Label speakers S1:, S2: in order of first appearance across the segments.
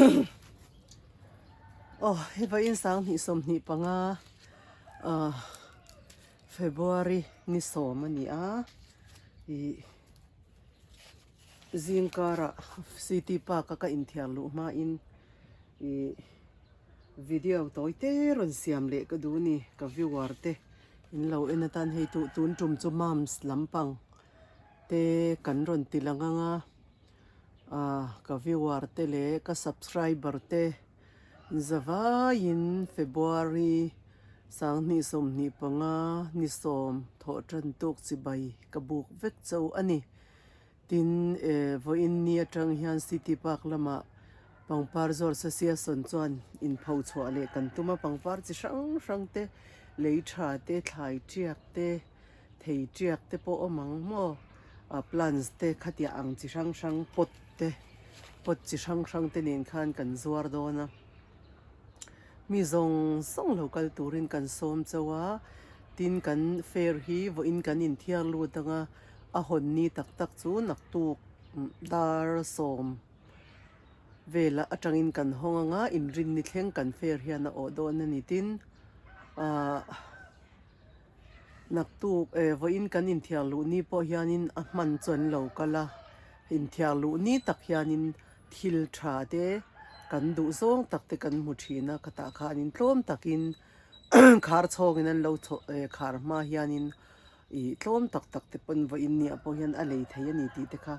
S1: Aw hei vawiin sanghnih 25 ah February ni sawm a ni a ih zingkarah city park a ka inthiar luh hmain ih video tawi te rawn siam leh ka duh a ni ka viewer te in lo en atan hei tu tun tum chu moms lampang te kan rawn ti lang ang a. Ah ka viewer te leh ka subscriber te zavaiin February 2025 ni sawm thawh tan tuk chibai ka buk vek cho a ni. Tin eh vawiin ni atang hian City Park lamah pangpar zawr Association chuan inpho chhuah leh kan tum a, pangpar chi hrang hrang te lei tha te thlai tiak te Thei tiak te pawh awm ang maw ah plants te khatiah ang chi hrang hrang pot te pot chi hrang hrang te nen khan kan zuar dawn a mi zawng zawng lo kal turin kan sawm chauh a tin kan fair hi vawiin kan inthiar lut ang a a hawn ni tak tak chu naktuk dar sawm velah atangin kan hawng ang a inrinni thleng kan fair hian a awh dawn a ni tin ah. Naktuk eh vawiin kan inthiar luh ni pawh hianin a hman chu an lo kal a, inthiar luh ni tak hianin thil tha te kan duh zawng tak te kan hmu thin a, khatah khanin tlawm takin khar chhawngin an lo chho eh khar hma hianin ih tlawm tak tak te pawn vawiin ni ah pawh hian a lei thei a ni tih te kha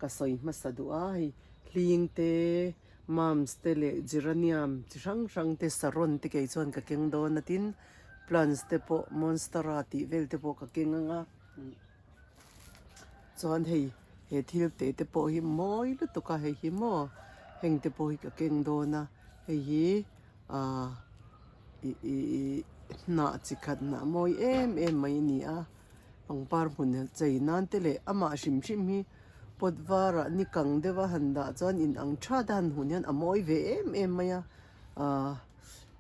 S1: ka sawi hmasa duh a, hei hling te mums te leh geranium chi hrang hrang te saron te kei chuan ka keng dawn a tin. Plants te pawh monstera tih vel te pawh ka keng ang a chuan hei he thil te te pawh hi mawi lutuk a hei hi maw heng te pawh hi ka keng dawn a hei hi ahh ih ih hnah chi khat hnah mawi em em mai a ni a pangpar hmun chei nan te leh amah hrim hrim hi pot varah ni kang deuh a han dah chuan in ang that a han hmuh hian a mawi ve em em mai a ahh.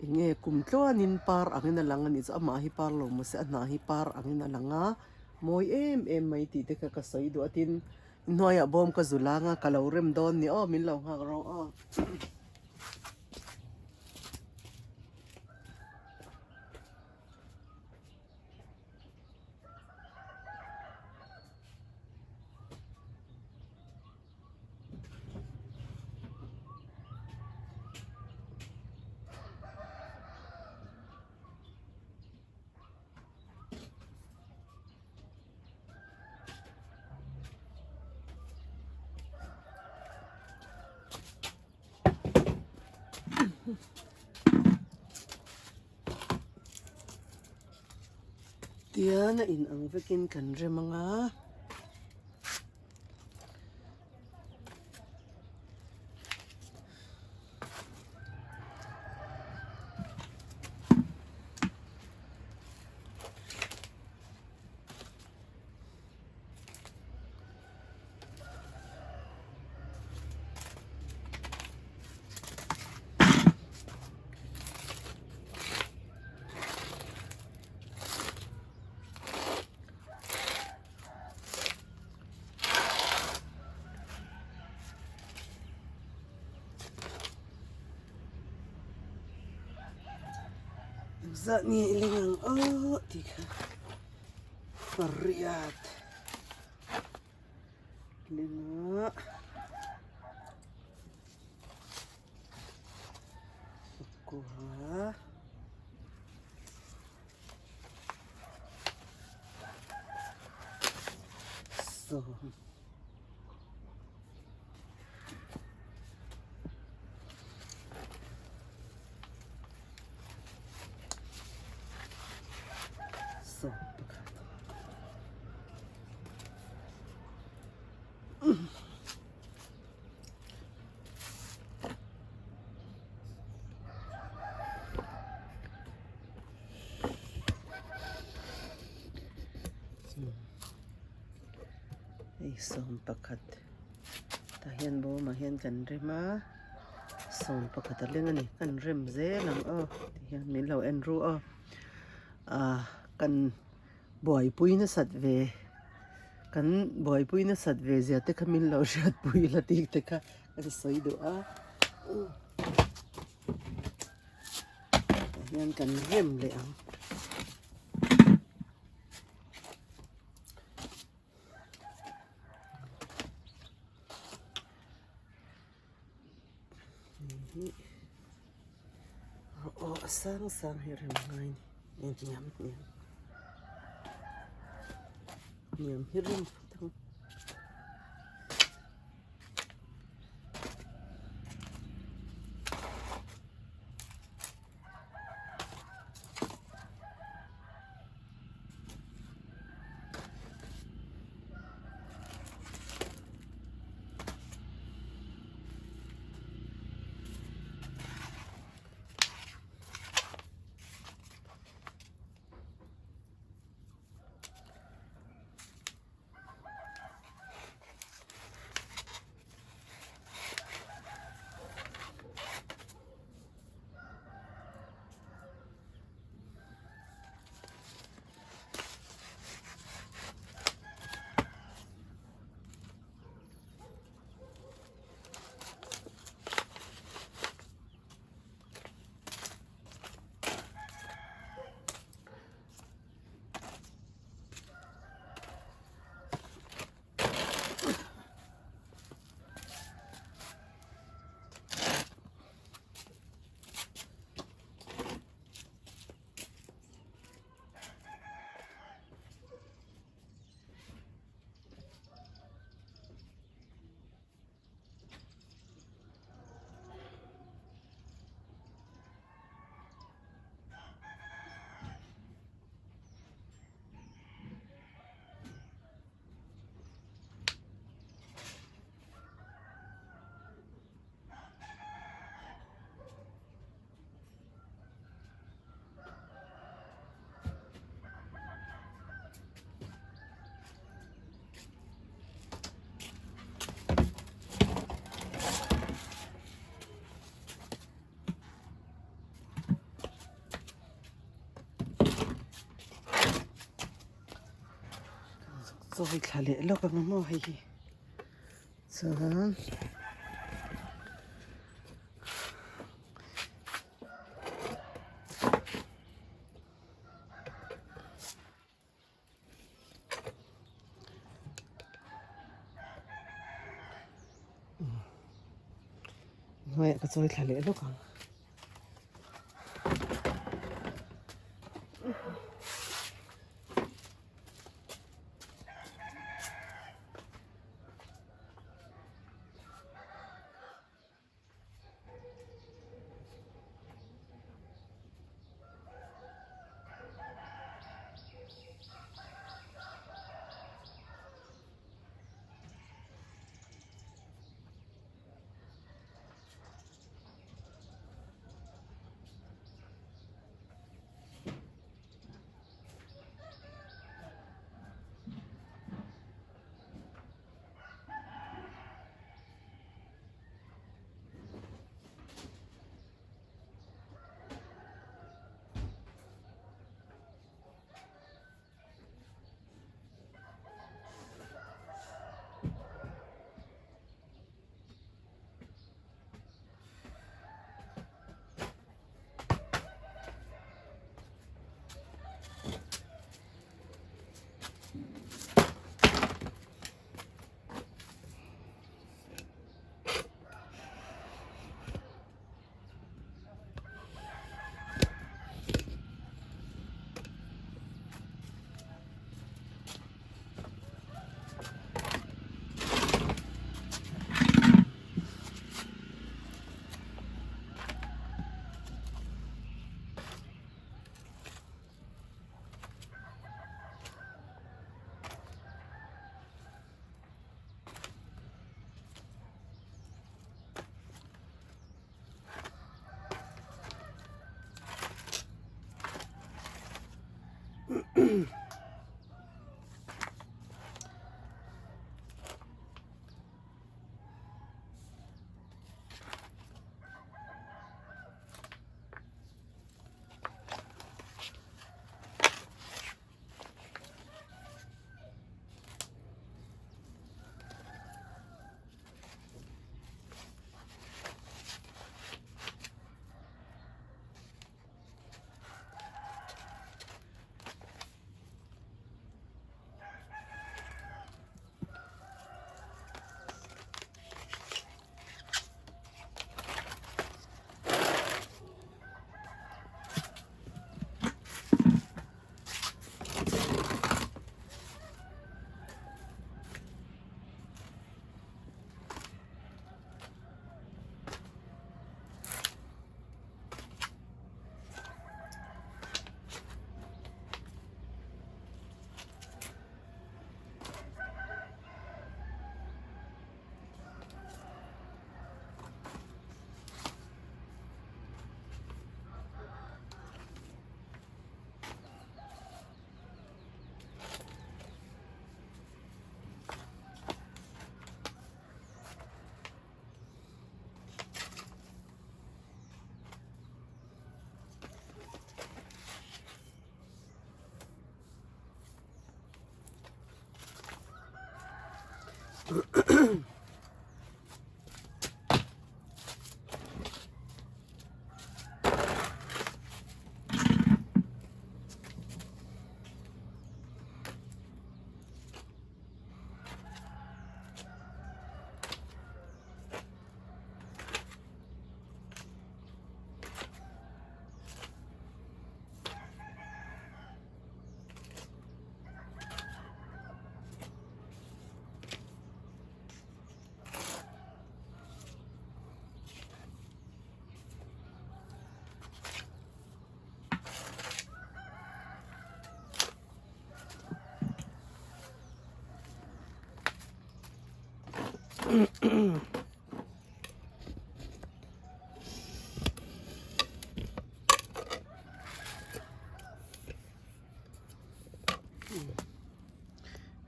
S1: Eng nge kum tluanin par angin a lang a nih chu amah hi par lo mahse a hnah hi par angin a lang a mawi em em mai tih te kha ka sawi duh a tin inhnuaiah bawm ka zu lang a ka lo rem dawn ni aw min lo nghak rawh aw. Tian a inang vekin kan rem ang a. Engzah nge i leng ang aw tih kha pariat leng a pakua. Sawm. Sawm pakhat. Hei sawm pakhat tah hian bawmah hian kan rem a sawm pakhat a leng a ni kan rem zel ang aw ti hian min lo en ru aw ah kan buaipui nasat ve kan buaipui nasat ve zia te kha min lo hriatpui la tih te kha kan sawi duh a. Tah hian kan rem leh ang. Aw a sang sang hi rem ngai a ni hniam hniam hniam hi rem phawt ang. Chawi thla leh lawk ang maw hei hi chuan. Hnuaiah ka chawi thla leh lawk ang.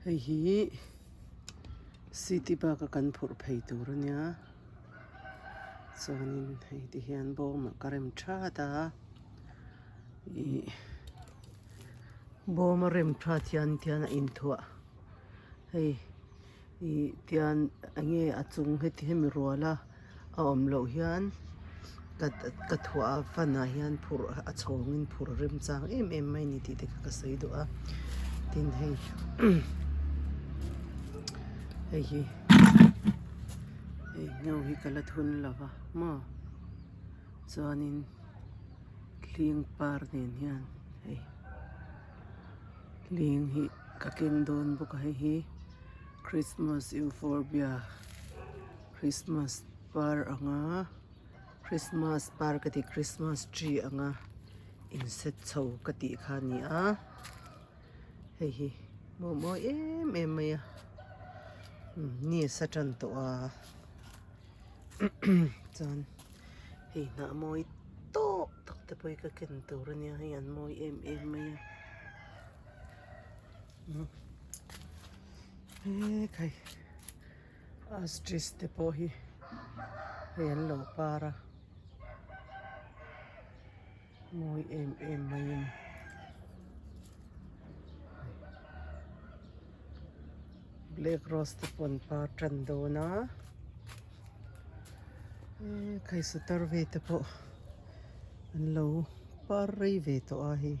S1: Hei hi city park a kan phurh phei tur a nia chuanin hei ti hian bawmah ka rem that a ih bawm a rem that hian tihian a inthuah hei ih tian eng nge a chung heti hemi ruala a awm loh hian ka thuah a fan ah hian phurh a chhawngin phurh remchang em em mai a ni tih te kha ka sawi duh a tin hei hei hi hei hnu hi ka la thun lo va maw chuanin hling par nen hian hei hling hi ka keng dawn bawk a hei hi Christmas euphorbia Christmas par anga Christmas par ka tih Christmas tree anga inset chho ka tih kha a ni a hei hi maw mawi em em mai a ni a sa tan tawh a chuan hei hnah mawi tawk tak te pawh hi ka ken tur a nia hei an mawi em em mai a hekhai ostrich te pawh hi hei an lo par a mawi em em mai a ni black rose te pawh an par tan dawn a hekhai sutar ve te pawh an lo par rei ve tawh a hei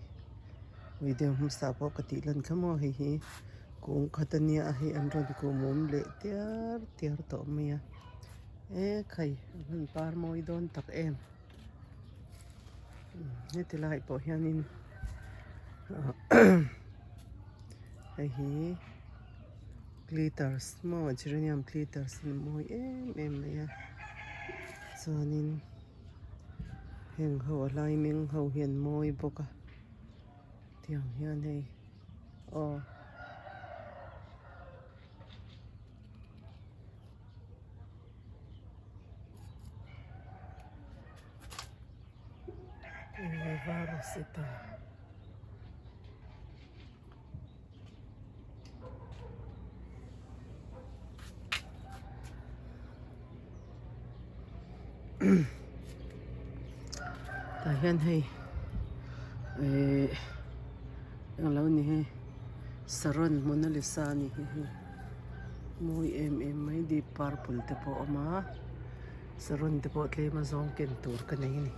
S1: video hmasa pawh ka tih lan kha maw hei hi kung khat a nia hei an rawn kum awm leh tiar tiar tawh mai a ekhai a hmun par mawi dawn tak em heti lai pawh hianin hei hi glitters maw geranium glitters a ni mawi em em mai a chuanin heng ho a lai meng ho hi an mawi bawk a tiang hian hei aw. Rosita. Tah hian hei eh englo ni hei saron Monalisa a ni hi hei mawi em em mai deep purple te pawh a awm a saron te pawh tlem a zawng ken tur ka nei a ni.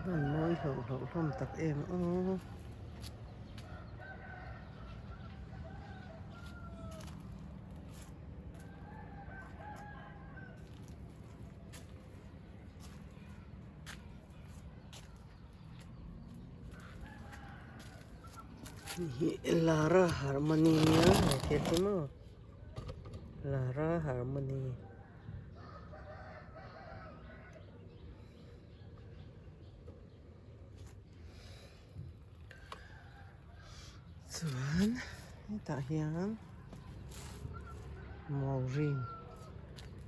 S1: Hman mawi hlauh hlauh hlawm tak em aw. Hei hi Lara Harmony nia hei thil hi maw Lara Harmony. Chuan hetah hian maurin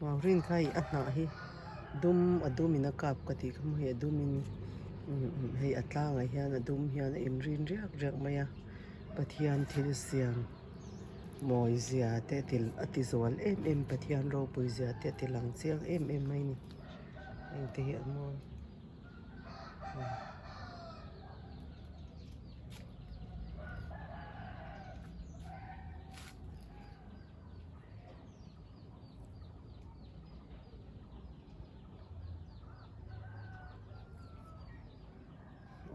S1: maurin kha hei a hnah hi dum a dumin a kap ka tih kha maw hei a dumin hei a tlangah hian a dum hian a inrin riak riak mai a Pathian thil siam mawi zia te a ti a ti zual em em Pathian ropui zia te a ti lang chiang em em mai a ni heng te hi a mawi.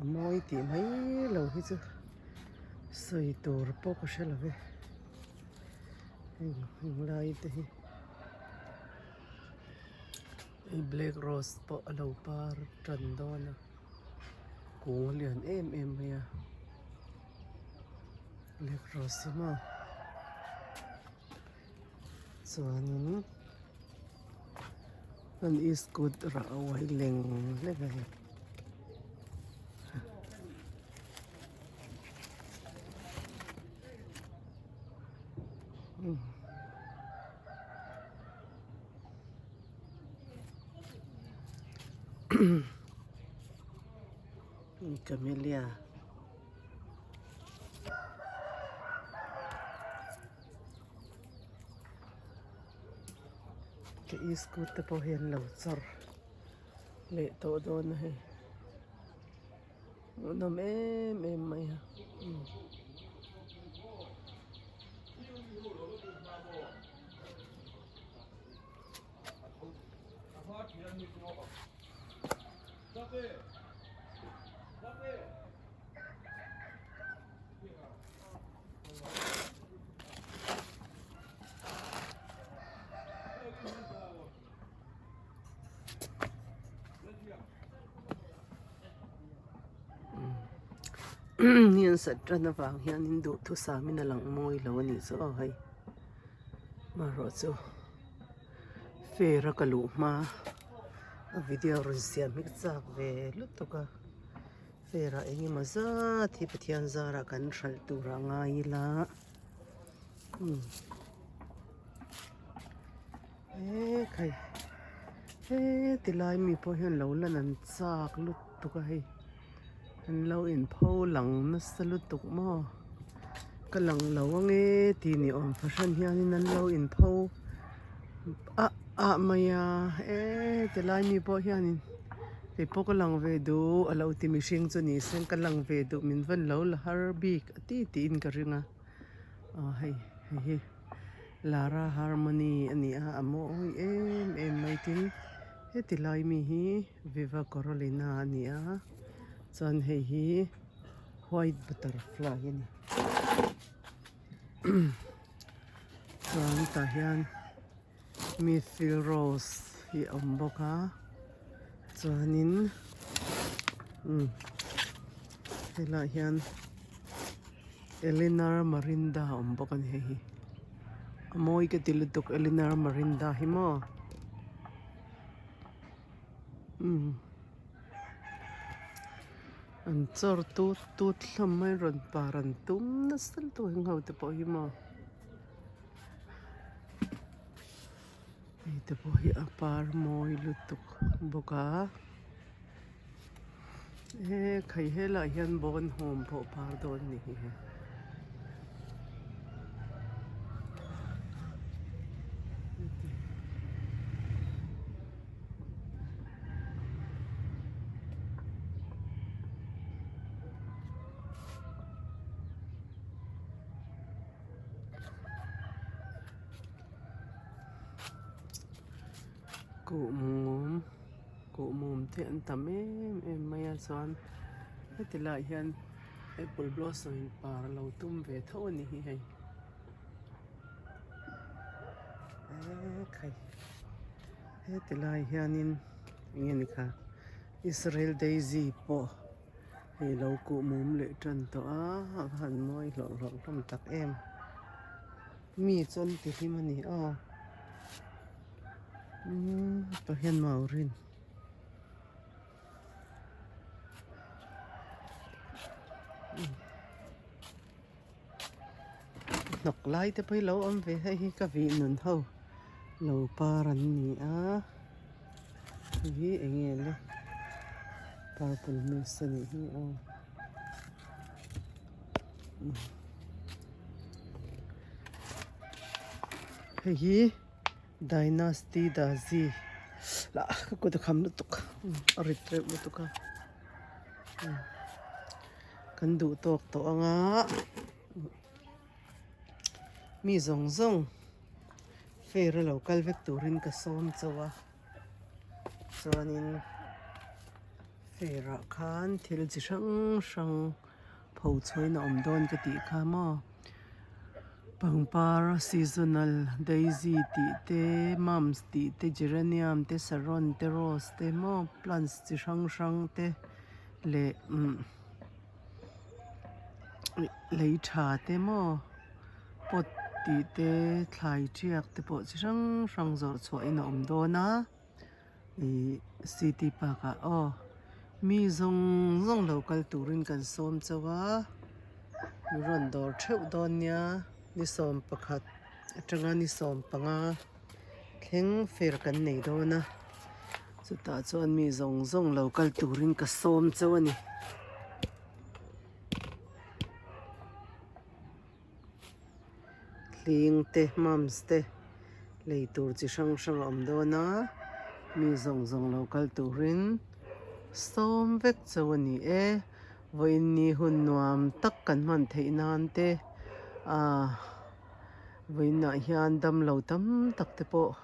S1: A mawi tih mai lo hi chu sawi tur pawh ka hre lo ve heng heng lai te hi hei black rose pawh a lo par tan dawn a kung a lian em em mai a black rose hi maw chuanin an iskut rah a uai leng leng a hei. Camellia. Ka iskut te pawh hi an lo chawr leh tawh dawn a hei hmuhnawm em em mai a. Ni an sat tan avang hianin duhthusam in a lang mawi lo a nih chu aw hei marawh chu fair a ka luh hma a video rawn siam hi ka chak ve lutuk a. Fair ah eng emaw zat hi Pathian zarah kan hralh tur a ngai ila umm ekhai heti lai mi pawh hian lo lan an chak lutuk a hei an lo in pho lang nasa lutuk maw ka lang lo ange tih ni awm fahran hianin an lo in pho ah ah mai a heti lai mi pawh hianin. Kei pawh ka lang ve duh a lo ti mihring chu ni se ka lang ve duh min vawn lo la har bik a ti tiin ka ring a aw hei hei hi Lara Harmony a ni a a mawi em em mai tin heti lai mi hi Viva Carolina a ni a chuan hei hi white butterfly a ni chuan tah hian. Mithil rose hi a awm bawk a chuanin umm helaiah hian Eleanor Marinda a awm bawk a ni hei hi a mawi ka ti lutuk Eleanor Marinda hi maw umm an chawr tut tut hlawm mai rawn par an tum nasa lutuk heng ho te pawh hi maw. Hei te pawh hi a par mawi lutuk bawk a he khai helaiah hian bawn hawm pawh par dawn a ni hi hei. Kuhmum kuhmum te an tam em em mai a chuan heti laiah hian apple blossom in par a lo tum ve tho a ni hi hei ekhai heti lai hianin eng nge ni kha Israel daisy pawh. Hei lo kuh mum leh tan tawh a a va han mawi hlawlh hlawlh hlawm tak em mi chuan ti hlim a ni aw umm tah hian maurin hnawk lai te pawh hi lo awm ve hei hi ka vih nun ho lo par an ni a hei hi eng nge le purple mist a nih hi aw hei hi dynasty daisy lah ka kut a kham lutuk a rit reuh lutuk a. Kan duh tawk tawh ang a, mi zawng zawng fair a lo kal vek turin ka sawm chauh a, chuanin fair ah khan thil chi hrang hrang pho chhuain a awm dawn ka tih kha maw pangpar seasonal daisy tih te mums tih te geranium te saron te rose te maw plants chi hrang hrang te leh umm lei tha te maw pot tih te thlai tiak te pawh chi hrang hrang zawrh chhuah in a awm dawn a ih city park ah aw mi zawng zawng lo kal turin kan sawm chauh a mi rawn dawr theuh dawn nia ni 11 atanga ni 15 thleng fair kan nei dawn a. Chutah chuan mi zawng zawng lo kal turin ka sawm chauh a ni. Hling te mums te lei tur chi hrang hrang a awm dawn a, mi zawng zawng lo kal turin sawm vek chauh a ni e. Vawiin ni hun nuam tak kan hman theih nan te ahh vawiinah hian damlo tam tak te pawh.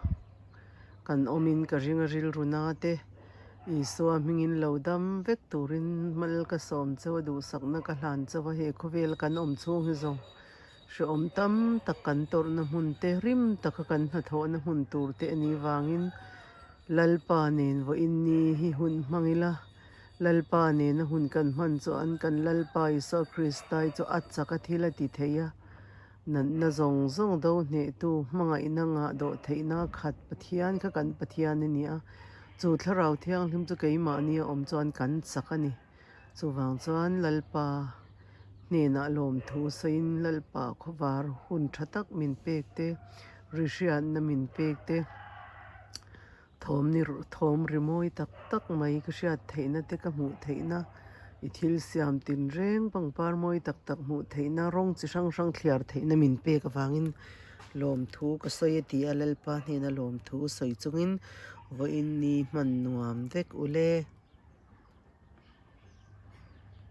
S1: Kan awmin ka ring a rilru na te, Isua hmingin lo dam vek turin mal ka sawm chauh a, duhsakna ka hlan chauh a, he khawvel kan awm chhung hi zawng hrehawm tam tak kan tawrhna hmun te, rim taka kan hnathawhna hmun tur te a nih vangin Lalpa nen vawiin ni hi hun hmang ila, Lalpa nena hun kan hman chuan kan Lalpa Isua Kristai chu a chak a thil a ti thei a. Natna zawng zawng do hnehtu hmangaihna ngah dawh theihna khat Pathian kha kan Pathian a ni a, chu Thlarau Thianghlim chu keimahni a awm chuan kan chak a ni. Chuvang chuan Lalpa hnenah lawmthu sawiin Lalpa khawvar hun tha tak min pek te, rihriatna min pek te, Thawm ni thawm ri mawi tak tak mai ka hriat theihna te ka hmuh theihna i thil siam tinreng pangpar mawi tak tak hmuh theihna rawng chi hrang hrang thliar theihna min pek avangin lawmthu ka sawi a ti a Lalpa hnena lawmthu sawi chungin vawiin ni hman nuam vek ule.